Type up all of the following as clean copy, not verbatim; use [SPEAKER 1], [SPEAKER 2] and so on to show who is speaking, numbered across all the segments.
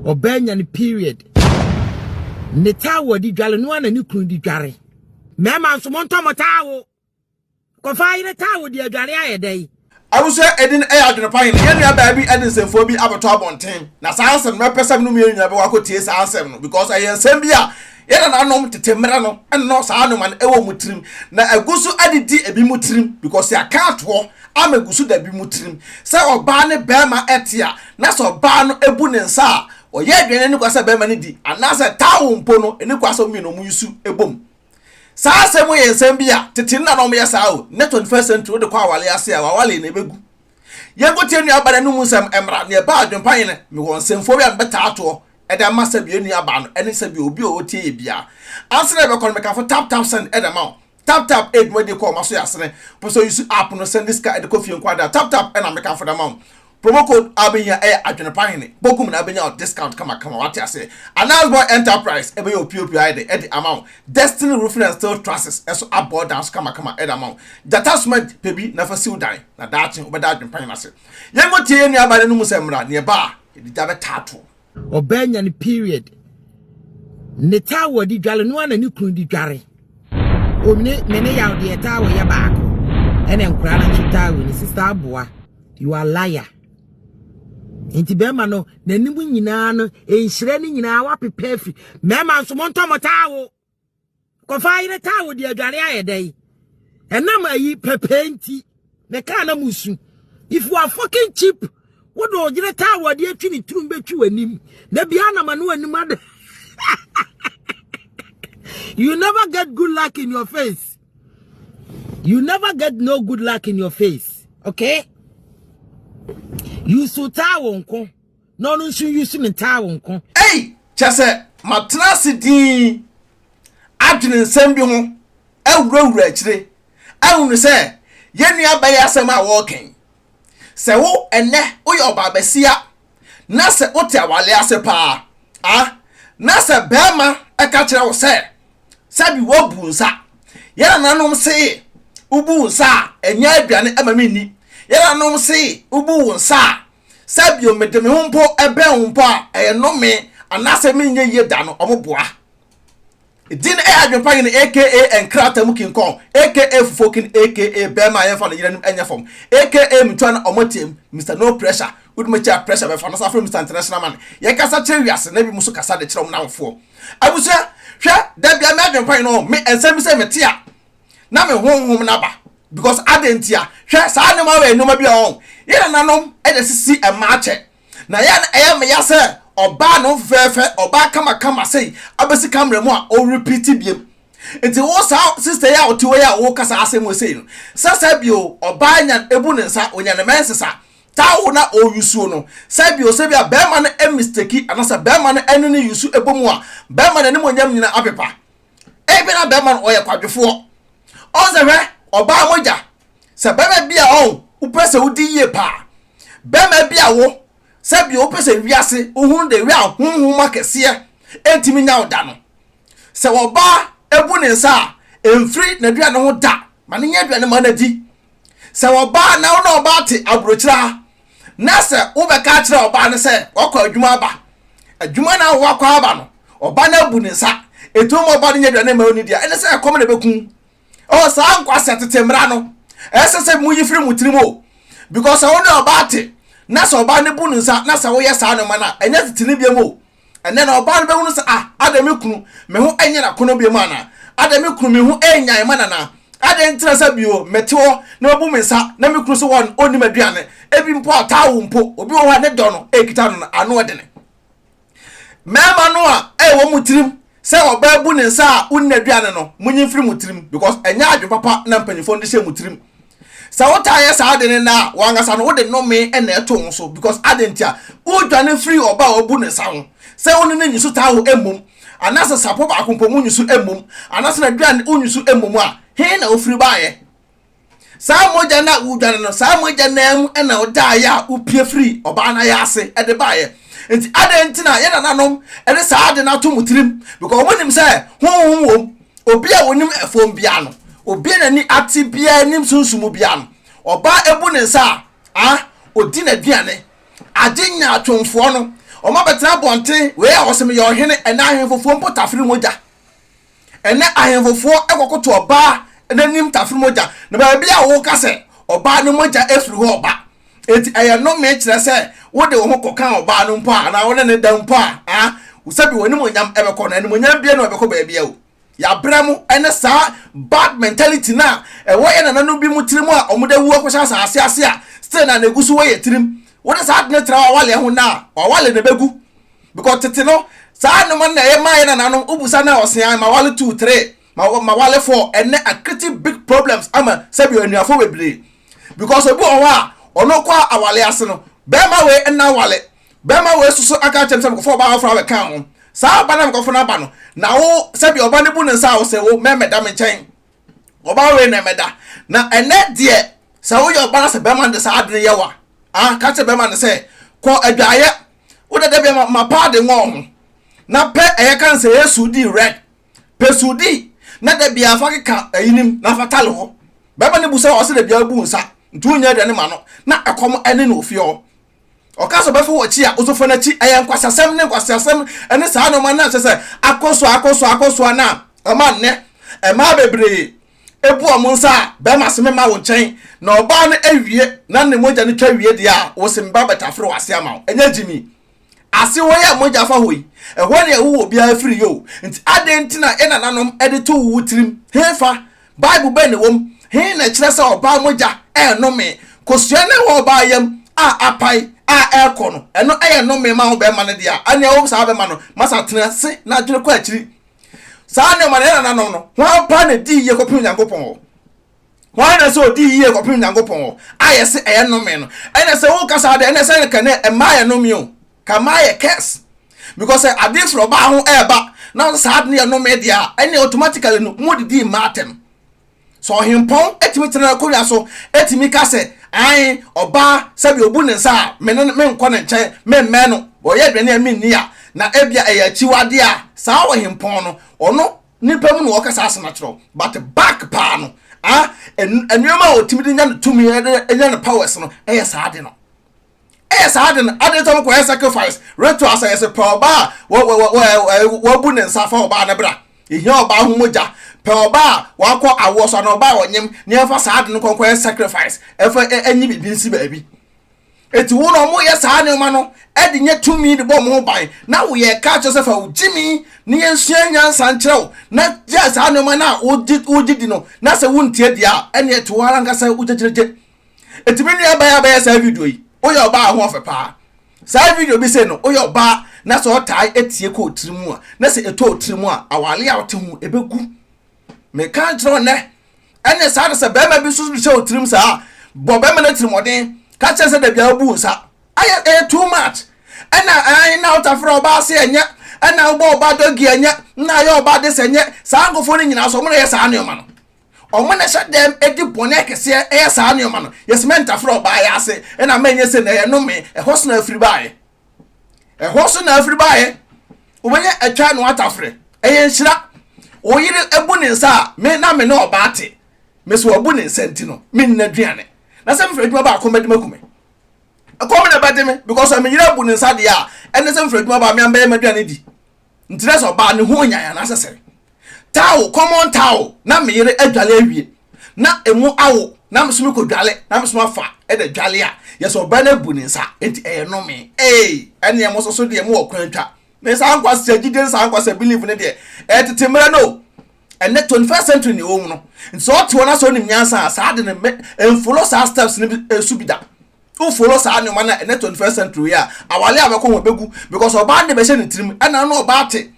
[SPEAKER 1] Ɔbaa nya ne period. Ne towel di dware no na ne kunu di dware. Mmarima nso montɔ mo towel. Kɔfa yere towel di adware ayɛ dɛ.
[SPEAKER 2] Abusua edin ɛyɛ Adwene Pa Hene. Yɛn nua baa bi ɛde nsɛmfua bi abɛtɔ abɔnten. Na saa nsɛm no mɛpɛ sɛ me ne mo yɛn nyinaa bɛkɔ akɔtie saa nsɛm no because ɛyɛ nsɛm bi a yɛn nananom tete mmerɛ no ɛnɔ saa nnoɔma no ɛwɔ wɔn tirim na ɛgu so adidi ebi mo tirim because yɛaka atoɔ ama egu so da bi mo tirim sɛ ɔbaa ne bɛrima ɛte a na sɛ ɔbaa no ebu ne nsa a ɔyɛ aduane ne kwa sɛ bɛrima no di anaasɛ towel mpo no ɛne kwa sɛ wɔn mmienu wɔn yi su ebom. Saa asɛm yi yɛ nsɛm bi a tete nna na wɔyɛ saa o, nnɛ 21st century wode kɔ awale ase a w'awale na ɛbɛgu. Yɛnkɔtie nuaba no anum nsɛm mmra na ɛba adwempa hene, mewɔ nsɛmfua bi a mebɛtaa toɔ de ama sɛbi yɛn nuabaa no ɛne sɛbi obi a ɔtie yɛ biara. Ansa na yɛbɛkɔ no mekamfo tap tap send de ama wo. Tap tap ɛyɛ dwumadie kɔ ɔma so yɛ asene. Wopɛ sɛ use app no sɛnde sika de kɔ fie nko ada tap tap ɛna mekamfo de ama wo. Promo code a wobɛhia ɛyɛ Adwene Pa Hene, bɔgum na wobɛnya wo discount kamakama, wate aseɛ. Anas Boy Enterprise ɛbɛyɛ opiopio ayɛ dɛ ɛde ama wo. Destiny Roofing and Steel Trusses ɛso abɔ dan so kamakama ɛde ama wo. Gyata Cement pɛ bi na fa siw dan na daakye wobɛda Adwene Pa Hene ase. Yɛnkɔ tie yɛn nuabaa no anum sɛm mmra, nea ɛba a yɛde gya bɛtaa toɔ.
[SPEAKER 1] Ɔbaa nya ne period. Ne towel di dware no na ne kunu di dware. Omne me ne yaw deɛ towel yɛ baako. Ɛna nkora no nso towel ne sister aboa. You are liar. Nti bɛrima no n'anim nyinaa no nhyira no nyinaa wapepa afiri. Mmarima nso montɔ mo towel. Kɔfa yere towel di adware ayɛ dɛn. Ɛnam ayi pɛpɛ nti ne kaa na musu. If you are fucking cheap, wode ogyere towel de atwi ne turum bɛtwi w'anim. Na bia na ma no anim ade. You never get good luck in your face. You never get no good luck in your face. Okay? Use towel nko. Na ɔno nso use ne towel nko.
[SPEAKER 2] Ei, kyɛ sɛ matena ase din adwene nsɛm bi ho awurawura akyire ahunu sɛ yɛn nua bɛyɛ asɛm a wɔreka sɛ wo ɛnɛ woyɛ ɔbaa basia na sɛ wote awale ase paa ah na sɛ bɛrima ɛka kyerɛ wo sɛ sɛbi woabu nsa, yɛn nananom se wobu nsa a ɛnyɛ aduane ɛma me nni, yɛn nananom se wobu wo nsa a sɛbi mede me ho mpo ɛbɛn wo mpo a ɛyɛ nnome anaasɛ menyɛ yie da no, ɔmo boa din ɛyɛ Adwempa Hene aka Nkrata mu King Kong aka Fufuo King aka bɛrima a yɛmfa no yerenom ɛnyɛ fam aka metua no ɔmo team Mr No Pressure, wode makyi a pressure bɛfa no sa frɛ Mr International Man. Yɛkasa kyerɛ wiase na bi mu so kasa de kyerɛ ɔmo namfoɔ. Abusua, hwɛ, da bia me Adwempa Hene no me nsɛm bi sɛ mete a na me honhom naba because ade ntia. Hwɛ, saa nneɛma wɔ nneɛma bi a ɔn yɛn nananom ɛde sisi mmaa kyɛ na yɛn ɛyɛ meya sɛ ɔbaa ne ho fɛfɛɛfɛ, ɔbaa kamakama sei abɛsi camera mu a ɔrepeat biem. Nti wo saa sister yi a ɔte hɔ yi a wɔkasa asɛm wɔ sei no sɛ sɛ bio ɔbaa nya ebu ne nsa onya ne mɛnsesa taawo na ɔyusuo no sɛ bio sɛ bi a bɛrima no mistake anaasɛ bɛrima no ɛne ne yusu ɛbɔ mu a bɛrima no anim onyam nyina apepa. Ebi na bɛrima no ɔyɛ kwadwofoɔ ɔn sɛ hwɛ ɔbaa mogya sɛ bɛrima bi a ɔn wopɛ sɛ wodi yie paa, bɛrima bi a wo sɛ bio wopɛ sɛ wiase wohunu de wi a honhom akɛseɛ ɛntumi nya wo da no sɛ ɔbaa ebu ne nsa a mfiri n'aduane ho da ma ne nyɛ aduane ma n'adi. Sɛ ɔbaa na wo na ɔbaa te aburokyire ha na sɛ wobɛka akyerɛ ɔbaa no sɛ wakɔ adwuma aba, adwuma na wakɔ aba no ɔbaa no abu ne nsa etu mu ɔbaa no nyɛ aduane ma oni deɛ ɛne sɛ ɛkɔm na ɛbɛkum ɔ. Saa nkwasɛ tete mmara no ɛsɛ sɛ mu yi firi mu tirim o because sɛ wo ne ɔbaa te na sɛ ɔbaa no bu ne nsa na sɛ woyɛ saa nneɛma no a ɛnyɛ tete ne biam o. Ɛnɛ na ɔbaa no bɛhunu sɛ ah, ada me kunu me ho ɛnyɛ n'akɔnɔ biam ana, ada me kunu me ho ɛnyan ma nana ada ntina sɛ bio mete hɔ na wabu me nsa na me kunu so wɔn ɔnim aduane ebi mpo ataawo mpo. Obi wɔ hɔ a ne dɔ no ɛkita no ano ɔdene. Mmarima no a ɛwɔ mu tirim sɛ ɔbaa bu ne nsa a wonni aduane no, munyi mfiri mu tirim because ɛnyɛ adwene papa na mpanyinfoɔ no de hyɛ mu tirim. Sɛ wotaa yɛ saa ade no na wankasa no wode nnome na ɛto wo so because ade nti a wodwane firi ɔba a ɔbu ne nsa ho sɛ wo ne no nyi so taa wo mmom anaasɛ sapo baako mpo mu nyi so mmom anaasɛ n'aduane wonyi so mmom a he na wofiri baayɛ saa mogya no a wodwane no, saa mogya naa mu na wodaeɛ a wopie firi ɔbaa no ayɛ ase de baeɛ. Nti adɛn nti na yɛ nananom de saa ade no ato mo tirim? Because wɔn nim sɛ honhom wom. Obi a onim ɛfɔm bia no, obi a n'ani ate biara nim sunsum bia no, ɔbaa ebu ne nsa a odi n'aduane agye nyaatwomfoɔ no. Wɔn abɛtena abɔnten, wei a wɔsɛ meyɛ ɔhene, ɛnɛ ahemfofoɔ mpo tafere mogya. Ɛnɛ ahemfofoɔ kɔkoto ɔbaa n'anim tafere mogya. Na baabi a woka sɛ ɔbaa no mogya afiri hɔ ɔba. Enti ɛyɛ nnome kyerɛ sɛ wode wo ho kɔka ɔbaa no mpo a anaa wo ne no da mpo a, ah, sɛbi w'animuonyam ɛbɛkɔ no, animuonyam bia na ɛbɛkɔ baabi a o. Yɛabrɛ mo ɛne saa bad mentality no a ɛwɔ yɛn nananom bi mu tirim a wɔde awu akɔhyɛ asase ase a still na na egu so wɔ yɛn tirim. Wode saa ade no tra w'awale ho nnɛ a, w'awale na ɛbɛgu. Because tete no, saa nneɛma no na ɛyɛ maa yɛn nananom. Wobusa no a ɔse an mawale two, three, mawale four. Ɛnnɛ akriti big problems ama sɛbi anuafoɔ bebree. Because obi wɔ hɔ a, ɔno kɔ awale ase no, bɛrima wei nna awale. Bɛrima wei soso aka akyerɛ me sɛ mekɔfa ɔbaa foforɔ abɛka ho. Saa ɔba no a mekɔfa no aba no, na wo sɛbi ɔba no bu ne nsa a ɔsɛ wo mɛmɛda me nkyɛn. Ɔbaa wei na ɛmɛda. Na ɛnɛ deɛ sɛ woyɛ ɔba na sɛ bɛrima no de saa ade no yɛ wa, ah, ka kyerɛ bɛrima no sɛ kɔ adwaeɛ. Wo dada bia ma, ma paade ngɔɔ ho. Na pɛ ɛyɛ ka no sɛ ɛyɛ sudi red. Pɛ sudi na da bia fa keka ayinim na fa tale hɔ. Bɛrima no bu sɛ ɔsɛ da bia bu nsa nti wonyɛ aduane ma no na ɛkɔm ɛne no ofie hɔ. Ɔka sɛ ɔbɛfa w'akyi a, woso fa n'akyi. Ɛyɛ nkwaseasɛm ne nkwaseasɛm ne saa nneɛma no a kyerɛ sɛ akɔ so akɔ so akɔ so a na ɛma nnɛ mmaa bebree ebu wɔn nsa a bɛrima se mema wo nkyɛn na ɔbaa no awie na ne mogya no twa wie deɛ a wose meba bɛtafere w'ase ama wo. Ɛnyɛ gyimi. Ase hɔ yi a mogya fa hɔ yi, ɛhɔ na yɛwo obiara firi yɛ o. Nti adɛn nti na yɛn nananom de to wo tirim? Hefa? Bible bɛn na ɛwɔ mu? He na ɛkyerɛ sɛ ɔbaa mogya yɛ nnome? Kosua no a ɛwɔ ɔbaa yam a apae a ɛrekɔ no, ɛno yɛ nnome ma wo bɛrima no deɛ a, ɛnneɛ wo saa bɛrima no, masa tena ase na adwene kɔ akyiri. Saa nneɛma no, yɛn nananom no, hwan paa na ɛdii yie kɔpem Onyankopɔn hɔ? Hwan na sɛ ɔdii yie kɔpem Onyankopɔn hɔ a yɛse ɛyɛ nnome no? Ɛnna sɛ woka saa deɛ, ɛnna sɛ nka ne mmaa yɛ nnome o. Ka mmaa yɛ curse. Because sɛ adeɛ firi ɔbaa ho ɛreba na saa ade no yɛ nnome deɛ a, ɛnneɛ automatically no modidi mmaa atɛm. Sɛ ɔhempɔn tumi tena n'akonnwa so tumi ka sɛ, ae, ɔbaa sɛbi obu ne nsa a, me ne no menkɔ ne nkyɛn, memmɛn no, ɔyɛ aduane a menni a, na ebia ɛyɛ akyiwadeɛ a, saa ɔhempɔn no, ɔno nipa mu na ɔka saa asɛm akyerɛ wo. But back paa no, ah, nneɛma a ɔtumi de nya ne tumi, de nya ne powers no, ɛyɛ saa ade no. Ɛyɛ saa ade no, ade nti wɔkɔyɛ sacrifice rituals a yɛsɛ pɛ ɔbaa a wabu ne nsa fa ɔbaa no bra. Ehia ɔbaa ho mogya. Pɛ ɔbaa a wakɔ awoɔ so anaa ɔbaa a ɔnyem na yɛmfa saa ade no nkɔnkɔyɛ sacrifice ɛfa ɛnyi biribi nsi baabi. Eti wo na wɔyɛ saa nneɛma no ɛde nyɛ tumi de bɔ wɔn ho ban na woyɛ ka kyerɛ sɛ fa wo gyimi ne yɛnsua nyansa nkyerɛ wo na gye saa nneɛma no a wogye di no na sɛ wontie deɛ a ɛne ɛte wo ara ankasa wogyegyegye. Eti me nua baa bɛyɛ saa video yi, woyɛ ɔbaa a ho ɔfɛ paa. Saa video bi sei no, woyɛ ɔbaa na sɛ ɔtaa etie kɔ otiri mu a, na sɛ ɛtɔ otiri mu a, awale a ɔte ho ebegu. Meka nkyerɛ wo nnɛ, ɛne saa de sɛ bɛrima bi nso hyɛ otirim saa, bɔ bɛrima no atirimɔden, ka kyerɛ sɛ dabi a wobu nsa. Ayɛ ɛyɛ too much. Ɛna ɛn na wotafere ɔbaa se ɛnyɛ, ɛna wobɔ ɔbaa dɔgi ɛnyɛ, na ayɛ ɔbaa de sɛ ɛnyɛ. Saa nkurɔfoɔ no nyinaa so, wɔn na ɛyɛ saa nneɛma no. Wɔn na ɛhyɛ dɛm di bɔne akɛseɛ yɛ saa nneɛma no. Yɛsɛ mɛntafere ɔbaa yɛ ase ɛna mɛnyɛ sɛ na ɛyɛ nnome. Ɛhɔ so na afiri baeɛ. Ɛhɔ so na afiri baeɛ. Wobɛnya atwa no atafere. Ɛyɛ nhyira. Wo yere abu ne nsa a, me na me ne ɔbaa te. Me so wabu ne nsa nti no, menni aduane. Na sɛ mefiri adwuma baako mɛde maku me. Ɛkɔm na ɛbɛde me because me yere abu ne nsa deɛ a, ɛne sɛ mefiri adwuma baa me ambɛyɛ m'aduane di. Nti na sɛ ɔbaa ne ho nyan anaasɛ sɛn? Towel, common towel, na me yere adwale awie na emu awo na me so mekɔ dwale na me so mafa ɛna dwale a yɛ sɛ ɔbaa no abu ne nsa nti ɛyɛ nnome ee ɛneɛ mo soso deɛ mo wɔ kwan twa ne saa nkwasea gyidie ne saa nkwasea belief ne deɛ ɛyɛ tete mmerɛ no ɛnɛ 21st century ne ɛwɔ mu no nti sɛ ɔte hɔ na sɛ ɔnim nyansa a saa de ne me mfolo saa steps ne bi so bi da wo follow saa nneɛma no a ɛnɛ 21st century a awale a bɛkɔ ho bɛgu because ɔbaa de bɛhyɛ ne tirim ɛna no ɔbaa te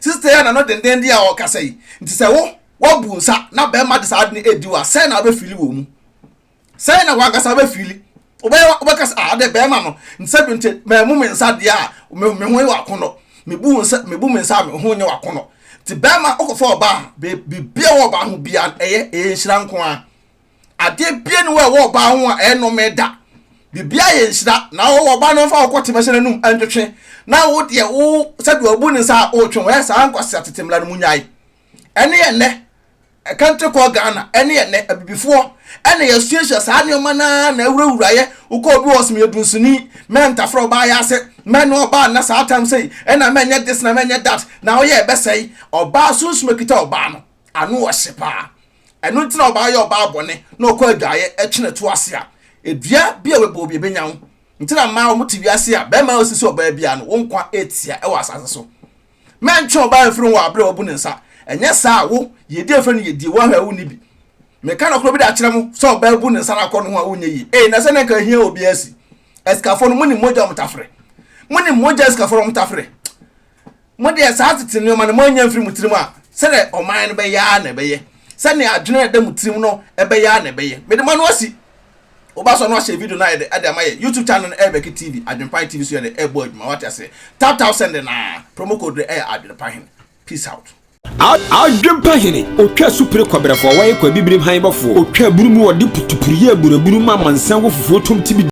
[SPEAKER 2] Sister yi a n'ano dendenden a ɔrekasa yi, nti sɛ wo woabu nsa na bɛrima de saa ade no edi wo a, sɛn na wobɛfili wɔ mu? Sɛn na w'ankasa wobɛfili? Wobɛyɛ wobɛka sɛ ah ade bɛrima no nti sɛ bi nti mɛmu me nsa deɛ a me me ho yɛ w'akɔnnɔ. Mebu nsa mebu me nsa a me ho nyɛ w'akɔnnɔ. Nti bɛrima wokɔfa ɔbaa a biribi a ɛwɔ ɔbaa ho biara ɛyɛ ɛyɛ nhyira nko ara. Adeɛ bia ni hɔ a ɛwɔ ɔbaa ho a ɛyɛ nnome da. Biribiara yɛ nhyira. Na wo ɔbaa no mfa wo kɔte mɛhyɛ n'anum ntwetwe. Na wo deɛ wo sɛdeɛ ɔbu ne nsa a wotwe ho. Ɛyɛ saa nkwasea tete mmara no mu nyae. Ɛne ɛnnɛ. A country called Ghana ɛne ɛnɛ abibifoɔ ɛna yɛsuasua saa nneɛma no ara na awurawuraeɛ. Wokɔ obi wɔ sɛ meyɛ dunsuni, mɛntafrɛ ɔbaa yɛ ase, mɛne ɔbaa nna saa tam sei, ɛna mɛnyɛ this na mɛnyɛ that, na woyɛ ɛbɛsɛe. Ɔbaa sunsum akita ɔbaa no, ano ɔhye paa. Ɛno nti na ɔbaa yɛ ɔbaa bɔne na ɔkɔ adwaeɛ ɛtwe ne to ase a, edua bi a wɔbɔ obi ɛbɛnya wo. Nti na mmaa wɔn te wiase a bɛrima a osisi ɔbaa biara no, wo nkwa etia ɛwɔ asase so. Mɛntwe ɔbaa mfiri ho wɔ abere a wabu ne nsa. Ɛnyɛ saa a, wo, yiedie a ɛfrɛ no yiedie, woahwɛ a wonni bi. Meka nɔkorɛ bi de akyerɛ mo, sɛ ɔbaa bu ne nsa na akɔ ne ho a, wonyɛ yie. Ei, na sɛ na nka ahia obiara asi. Asikafoɔ no, monim mogya a wɔtafere. Monim mogya a asikafoɔ no wɔtafere. Mo deɛ, saa tete nneɛma no, moannya amfiri mo tirim a, sɛdeɛ ɔman no bɛyɛ ara na ɛbɛyɛ. Sɛdeɛ adwene a ɛda mo tirim no bɛyɛ ara na ɛbɛyɛ. Mede mo ano asi. Woba so a na wahyɛ video no ayɛ dɛ de ama yɛ. YouTube channel no ɛyɛ Becky TV, Adwenpa TV so yɛ dɛ ɛbɔ adwuma wate aseɛ. Tap tap send naa, promo code no ɛyɛ Adwenpa Hene. Peace out.
[SPEAKER 3] Adwenpa Hene, otwa supire kɔbrɛfoɔ, wɔyɛ kɔ abibirim han bɔfoɔ, otwa aburu mu ɔde putupuru yɛ aburaburu ma amansan wɔ fufuo tom tibi.